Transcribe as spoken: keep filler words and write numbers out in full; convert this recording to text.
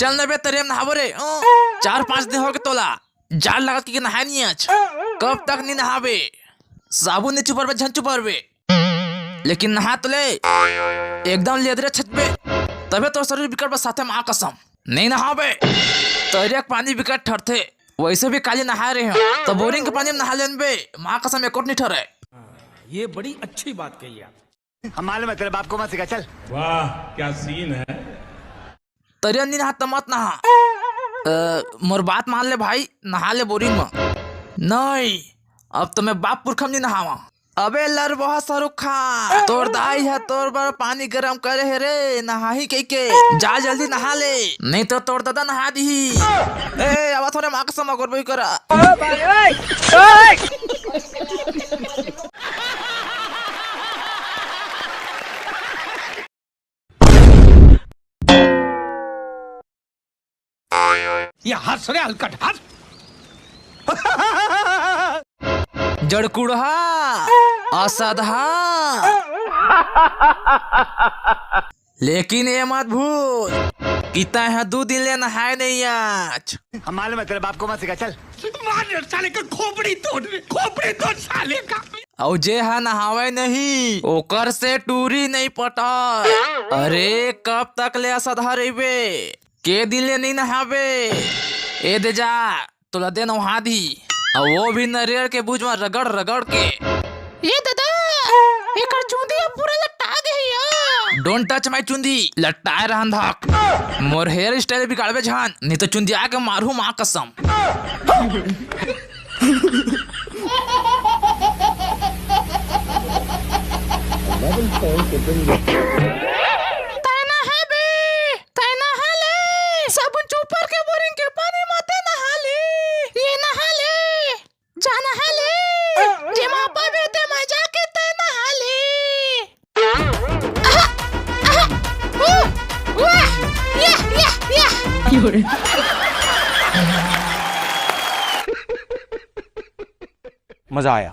चल न बे, तरिया म नहाबो रे। अ, चार पांच दिन होगे तोला जाड़ लागत के नहाए नइ हस। कब तक नइ नहाबे? साबुन नइ चुपरबे, झन चुपरबे, लेकिन नहा तो ले, एकदम लेदरे छचबे, तभे तोर शरीर बिगड़बे साथे, माँ कसम। नइ नहाबे, तरिया के पानी बिकट ठरथे। वइसे भी काली नहाए रहे हंव, त बोरिंग के पानी म नहा लेन बे, माँ कसम, एकोट नइ ठरे। ये बड़ी अच्छी बात कही आप। हम मालूम है, तेरे बाप को मत सिखा, चल। वाह, क्या सीन है। तरिया नइ नहा त मत नहा। अ, मोर बात मान ले भाई, नहा ले बोरिंग म। नहीं, अब तो मैं बाप पुरखा म नइ नहावंव। अबे लरबोहा सरुखा, तोर दाई ह तोर बर पानी गरम करे हे रे, नहाही कहिके। जा जल्दी नहा ले, नइ तो तोर ददा नहा दिही। ए, आवत हों रे, माँ कसम, अगोर बई करा। ये हंस रे हलकट, हंस। जड़कुड़हा, असदहा। लेकिन ये मत भूल कि तैं ह दू दिन ले नहाए नइ हस। हम मालूम है, तेरे बाप को मत सिखा, चल। मार साले का खोपड़ी तोड़, खोपड़ी तोड़ साले का। अउ जे ह नहावय नहीं, ओकर से टूरी नइ पटय। अरे, कब तक ले असदहा रहिबे? के दिन ले नइ नहाबे? ए दे जा, तोला दे नहा दी। अउ वो भी नरियर के बूच म रगड़ रगड़ के। ए ददा, एकर चुंदी ह पूरा लट्टा गे हे या। Don't touch my चुंदी, लट्टाए रहन धक। मोर hair style बिगाड़बे झन, नइ तो चुंदिया के मारहूं माँ कसम। तैं नहा बे, तैं नहा ले। साबुन चुपर के बोरिंग के पानी म तैं नहा ले। ये नहा ले, जा नहा ले। जेमा पाबे तेमा जाके तैं नहा ले। आहा, आहा, ऊ, वाह, या, या, या। मजा आया।